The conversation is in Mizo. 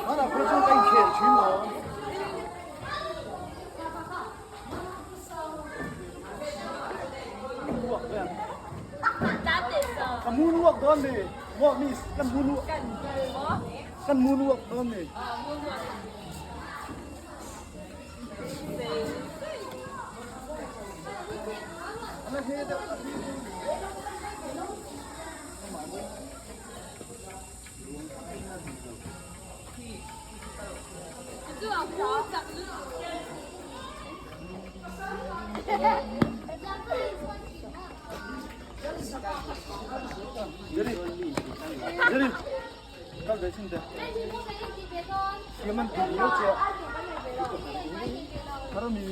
Hmanah phei chuan ka inkhel thin lo. Ka moonwalk dawn mi. Walk mi kan moonwalk. Kan moonwalk dawn mi. Jerry, Jerry, kal ve chhin teh. Siam an ti viau che. Thar mi.